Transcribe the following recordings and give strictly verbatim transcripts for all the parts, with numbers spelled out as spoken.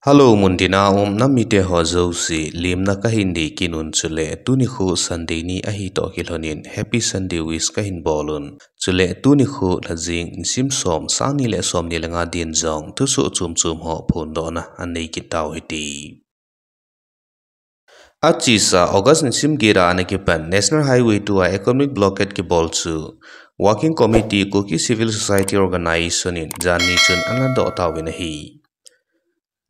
Hello, muntina um nam mite ho jouse, lemna kahin nei kit un chule, tuni khu Sunday ni ahi toh kilhonin, Happy Sunday wish kahin bol un. Chule, tuni khu lhajing, nisim som, sang ni le som ni le nga din jong, thusoh chom chom ho phondohna anei kit tau hite. Achesa August nisim get a ana kipan National Highway two a economic blockade kibol chu Working Committee Kuki Civil Society Organization in janhi chun ana doh tauvin ahi.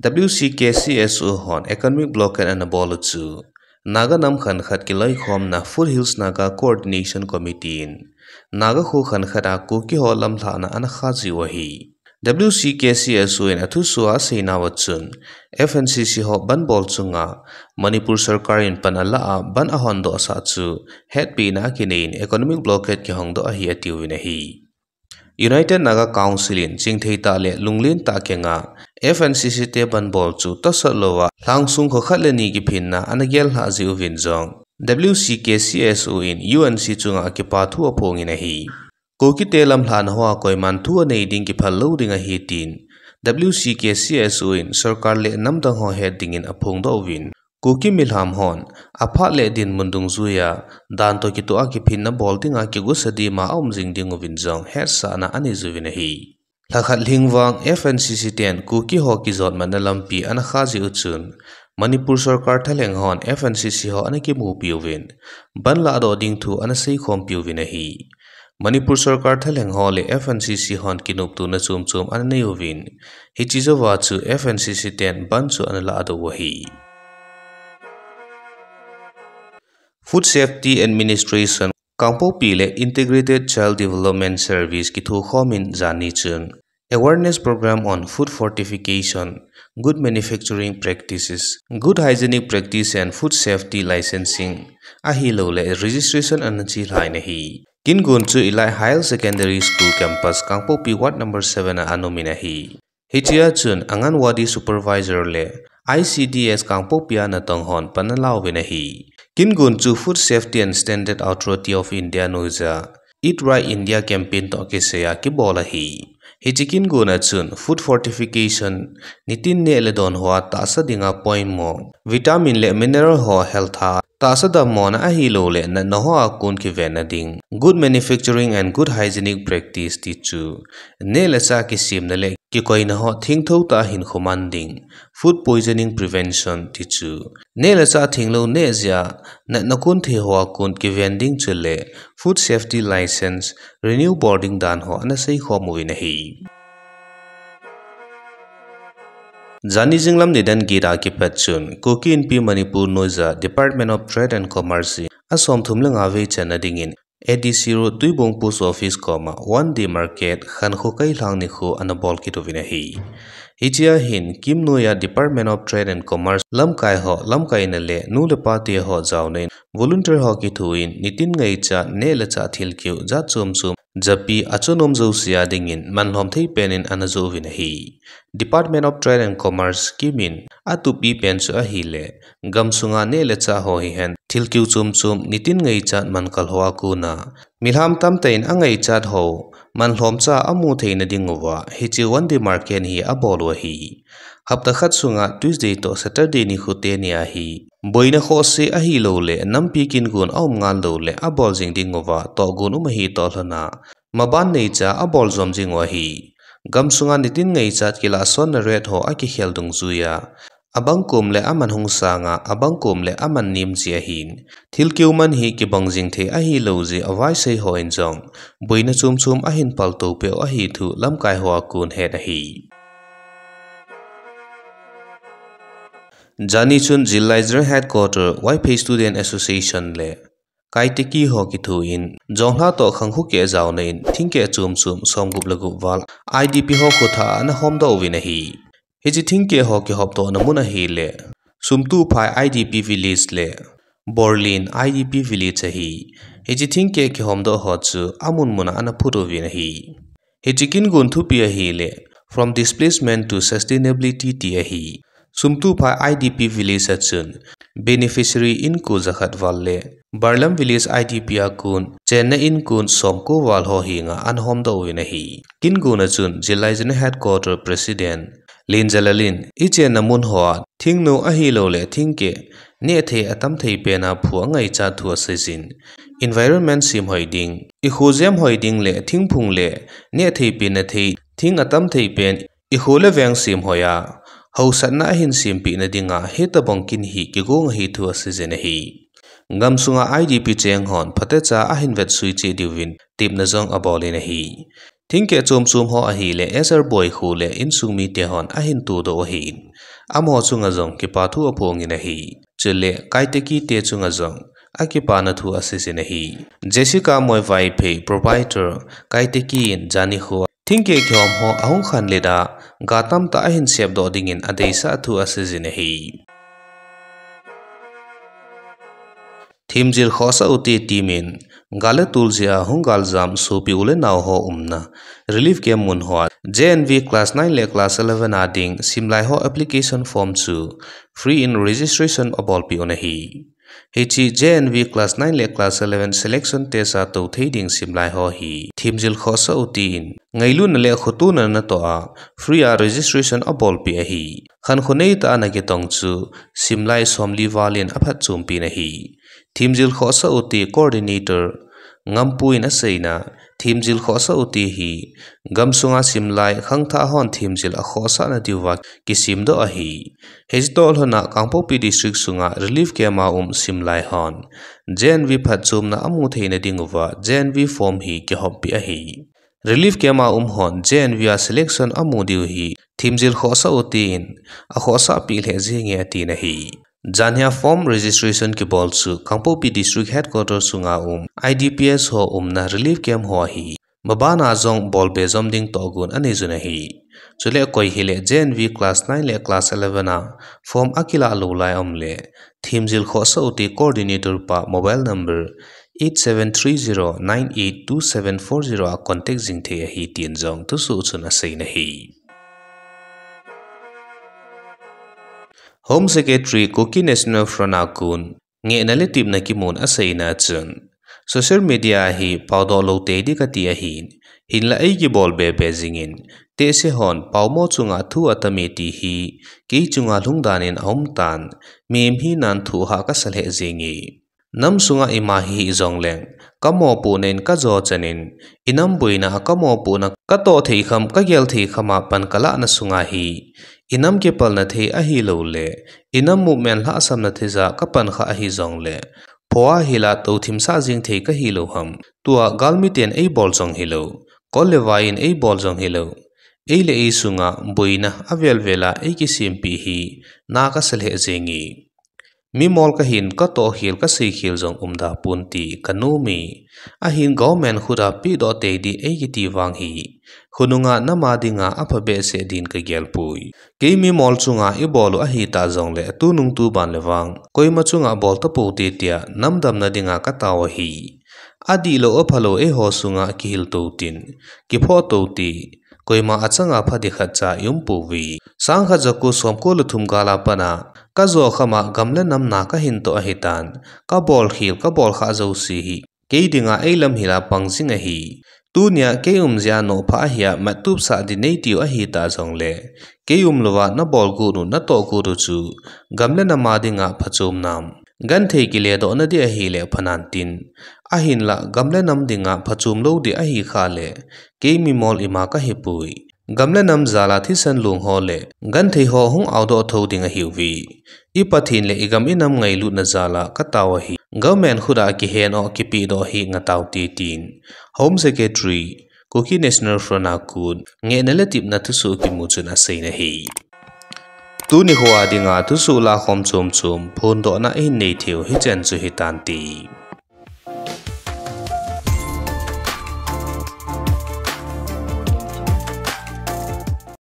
W C K C S O hon economic blockade ana bol u chu Naga nam khankhat kiloikhomna Foothills Naga Coordination Committee in Naga kho khankhat a Kuki ho lamlhahna ana khah jiu ahi. W C K C S O in athusoh a aseinauva chun, F N C C ho bandh bol chunga Manipur sorkar in pan ala a bandh ahon dohsah chu hetpina akinei in economic blockade kihong doh ahi atiuvin ahi. United Naga Council in chingthei tah le lunglen tah kenga F N C C te bandh bol chu tahsa louva lhangsung kho khat le ni kiphinna ana gel lhah jiuvin jong W C K C S O in U N C chunga kipa thu aphongin ahi. Kukite lamlhahna hoa koiman thu anei ding kiphal lou ding ahi tin W C K C S O in sorkar le namdang ho het dingin aphongdoh uvin, Kuki milham hon aphat le dinmun dungjuia dan toh kitoh a kiphinna bol dinga kigosa dima aum jing dinguvin jong hetsahna anei jiuvin ahi. Lhakhat lhing vang F N C C ten Kuki ho kijotmatna lampi ana khah jiu chun, Manipur sorkar thalheng hon F N C C ho ana kimupi uvin, bandh lahdoh ding thu ana seikhompi uvin ahi. Manipur sorkar thalheng ho le F N C C hon kinoptona chom chom ana nei uvin, hiche jouva chu F N C C ten bandh chu ana lahdoh u ahi. Food Safety Administration, Kangpokpi le Integrated Child Development Service kithokhomin janhi chun Awareness Program on Food Fortification, Good Manufacturing Practices, Good Hygienic Practice and Food Safety Licensing ahilouleh Registration ana chelhain ahi. Kingon chu Elite Higher Secondary School Campus, Kangpokpi Ward number seven a ana umin ahi. Hichea chun Anganwadi Supervisor le I C D S Kangpokpi a natong hon pan ana lauvin ahi. Kingon chu Food Safety and Standard Authority of India noija Eat Right India campaign toh kisaiya kibol ahi. Hiche kingon a chun food fortification, nitin neh le don hoa tahsa dinga poimo, vitamin le mineral ho health a tahsa dammona ahilouleh natna hoa kon kivenna ding, good manufacturing and good hygienic practice tichu neh le chah kisemna le kikoina ho thengtho tah a hinkho man ding, food poisoning prevention tichu neh le chah thenglou neh jeh a natna kon thei hoa kon kiven ding chule food safety license renew bol ding dan ho ana seikhom uvin ahi. Janhi jinglam nidan get a kipat chun Kuki Inpi Manipur noija Department of Trade and Commerce in asom thum le nga vei channa dingin A D C Road Tuibong Post Office koma one day market khankho kailhang nikho ana bol kit uvin ahi. Hichea hin KIM noiya Department of Trade and Commerce lamkai ho lamkaina le nu le pa te ho jaona in volunteer ho kithoin nitin ngaichat neh le chah thilkeu jat chom chom japi achonom jousea dingin manlhom thei pen in ana joh uvin ahi. Department of Trade and Commerce KIM in atup pen chu ahile gamsunga neh le chah ho hihen thilkeu chom chom nitin ngaichat mankal hoa kona milham tamtah in angaichat ho manlhom cha amu theina dinguva hiche one day market hi abol u ahi. Hapta khat sunga Tuesday toh Saturday nikho teni ahi. Boina khohse ahilouleh nampi kingon aum ngal louleh abol jing dinguva tohgon um ahi toh lhona maban neicha abol jom jing u ahi. Gamsunga nitin ngaichat kilahsonna rate ho akikhel dungjuiya abang kom le aman hung sanga abang kom le aman nem jeh ahin thilkeu man hi kibang jing thei ahilou jeh a vaisei hon jong boina chom chom ahin paltou peh u ahi thu lamkai hoa kon het ahi. Janhi chun Zillai General Headquarter, Vaiphei Student Association le Kaiteki ho kithoin, jonglha toh khangkho keh jaona in thingkeh chom chom somgup le gup val I D P ho khut a ana homdoh uvin ahi. Hiche thingkeh ho kihopdohna mun ahile Sumtuphai I D P Village le Borlin I D P Village ahi. Hiche thingkeh kihomdoh ho chu amun mun a ana phut uvin ahi. Hiche kingon thupi ahile From Displacement to Sustainability ti ahi. Sumtuphai I D P Village a chun beneficiary inko jakhat val le Barlam Village I D P a kon chenna inko somko val ho henga ana homdoh uvin ahi. Kingon a chun Zillai General Headquarter President Len Jalal in, ichenna mun hoa, thingnu ahilouleh thingkeh, nehthei atamthei pena phu angaichat thu aseijin. Environment semhoi ding, ikho jemhoi ding le thingphung le, nehthei pena thei, thing atamthei pen, ikho le veng semhoi a, hausatna ahin sempeh na dinga, hitobang kin hi kigong ahi thu aseijin ahi. Gamsunga I D P cheng hon, phatecha ahin vetsui cheh diuvin, tepna jong abolin ahi. Thingkeh chom chom ho ahileh, Esar Boi kho le insung mite hon ahin todoh ahin. Amaho chunga jong kipa thu aphongin ahi. Chule, Kaiteki te chunga jong, akipana thu aseijin ahi. Jessica Moi Vaiphei, proprietor, Kaiteki in jani khoa, thingkeh kihom ho ahung khanlet a, ga tamtah ahin sepdoh dingin adeisah thu aseijin ahi. Themjil khohsah ute team in, gal le tol jeh a hung galjam sopi u le nao ho umna, relief camp mun hoa, J N V class nine le class eleven a ding simlai ho application form chu free in registration abolpeh un ahi. Hiche J N V class nine le class eleven selection test a tou thei ding simlai ho hi, themjil khohsah ute in, ngailutna le khotona natoh a, free a registration abolpeh ahi. Khankho neitah a ana kitong chu, simlai somli val in aphatchompi in ahi. Themjil khohsah ute coordinator, Ngampu in aseina, themjil khohsah ute hi, gamsunga simlai khangthah hon themjil akhohsahna diuva kisemdoh ahi. Hiche toh lhona Kangpokpi District sunga relief camp a um simlai hon, J N V phatchomna amu theina dinguva, J N V form hi kihoppeh ahi. Relief camp a um hon, J N V a selection amu diu hi, themjil khohsah ute in, akhohsahpeh lheh jenge atin ahi. Janhia form registration kibol chu, Kangpokpi District Headquarter sunga um, I D P S ho umna relief camp ho ahi. Mabana jong bolbe jom ding tohgon aneiyun ahi. Chule koi hileh J N V class nine le class eleven a form akilah lou lai aum leh, themjil khohsah ute coordinator pa mobile number eight seven three zero nine eight two seven four zero a contact jing thei ahi tin jong thusoh chun aseiyin ahi. Home Secretary Kuki National Front a kon, ngehna le tepna kimun aseina chun, social media hi paodoh lou tei ding kati ahin, hinlah eikibol bebe jingin, tehse hon paomo chunga thu atame ti hi, kei chunga lhungdan in aumtan, mihem hinan thohhah kasa lheh jenge. Nam sunga ima hihih jongleng, kamopohna in kajo chanin, inam boina a kamopohna katoh thei kham, kagel thei kham a pan kalahna sunga hi, inam kipalna thei ahilouleh, inam movement lhahsamna theija kapan kha ahijongleh, phoa hila touthimsah jeng thei kahilou ham. Tua galmiten eibol jong hilou, kol le vai in eibol jong hilou, ei le ei sunga boina avel vel a eikisempeh hi, na kasa lheh jenge. Mimol kahin katoh khel kasei khel jong umda ponte kanomi. Ahin government khut a pehdoh tei ding eikiti vang hi, khonunga nam a dinga apha behseh din kagelpoi. Kei mimol chunga ibol u ahitah jongleh tunung tuban le vang, koima chunga bol tapou te tia namdamna dinga katao ahi. Adihlou aphalou eiho sunga kihil tou tin, kiphoh tou te, koima achanga pha ding khatcha iumpouve. Sangkhat jako somko le thum gal a pat a, kajo kham a gam le nam na kahin toh ahitan, kabol khel, kabol khah jouse hi, kei dinga eilam hil a pang jing ahi. Tunia kei um jeh a nophah ahia mattupsah ding neitiu ahitah jongleh, kei umlouva nabol got u, natoh got u chu, gam le nam a dinga phachom nam, genthei kiledohna ding ahileh phanan tin, ahinlah gam le nam dinga phachom lou ding ahi khah leh, kei mimol ima kahipoi. Gam le nam jal a thisan long ho le genthei ho hung aodoh thou ding ahiuve. I Pathen le igam inam ngailutna jal a katao ahi. Government khut a kihen o kipehdoh hi ngah taute tin, Home Secretary, Kuki National Front a kon, ngehna le tepna thusoh kimu chun aseiyin ahi. Tuni khoa dinga thusoh lakhom chom chom phondohna ihin nei theiu hichan chu hitante.